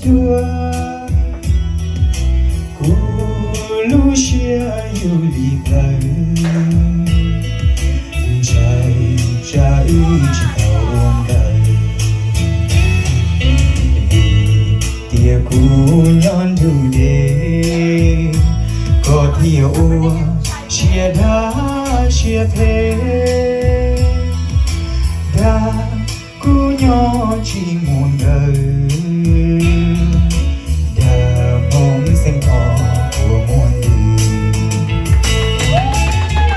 dua, kuv lub siab yuj lim plawv, ntshai tsam wb tsis tau ua nkawm. Vim tias kuv nyob nrug deb, koj thiaj ua siab dab siab phem. Dag kuv nyob tsis muaj nkawm, dag hmoov xeeb thov kua muag ntws.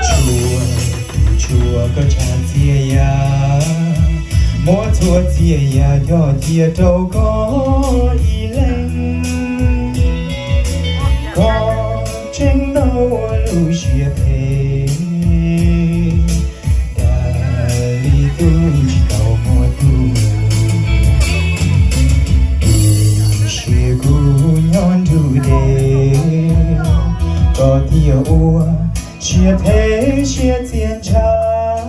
Tshua kuv tshua koj tshaj txias yam, muab txhua txias yam coj cia rau koj ib leeg. Koj tseem tau ua lub siab phem, dag li tub tsis tau muaj tub. Tus siab kuv nyob nrug deb, koj thiaj ua siab phem siab txias ntshav.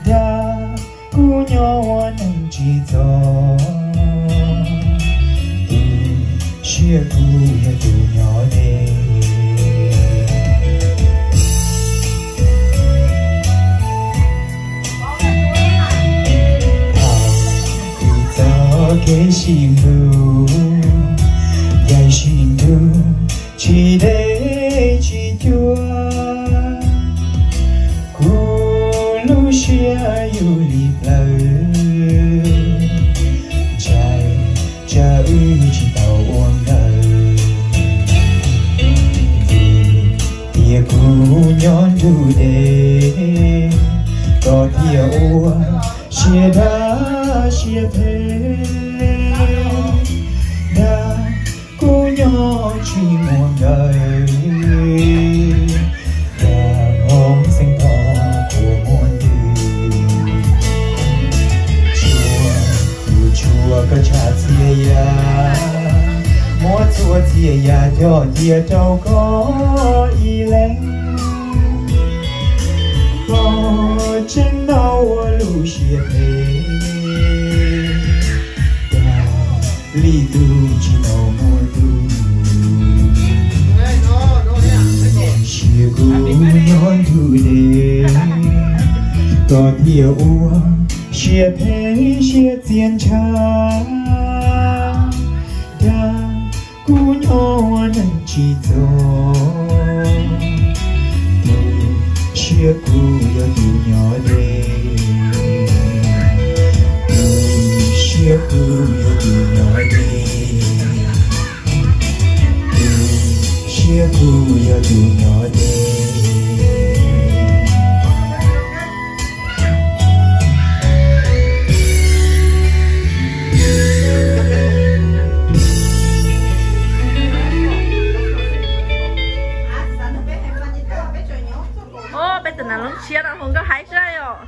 Dag kuv nyob ua neeg tsis txog, tus siab kuv yog tus nyob deb. Tham kuv txoj kev sib hlub, yaim sib nrug tsis deb tsis cuag. Kuv lub siab yuj lim plawv, ntshai tsam wb tsis tau ua nkawm. Vim tias kuv nyob nrug deb, koj thiaj ua siab dab siab phem. Dag kuv nyob tsis muaj nkawm, dag hmoov xeeb thov kua muag ntws. Tshua kuv tshua koj tshaj txias yam, muab txhua txias yam coj cia rau koj ib leeg. Koj tseem tau ua lub siab phem, dag li tub tsis tau muaj tub. Siab kuv nyob nrug deb, koj thiaj ua siab phem siab txias ntshav. Dag kuv nyob ua neeg tsis txog, tus siab kuv yog tus nyob deb. Tus siab kuv yog tus nyob deb, tus siab kuv yog tus nyob deb. Peb tus nas loob tshiab no hu nkauj hais zaj os.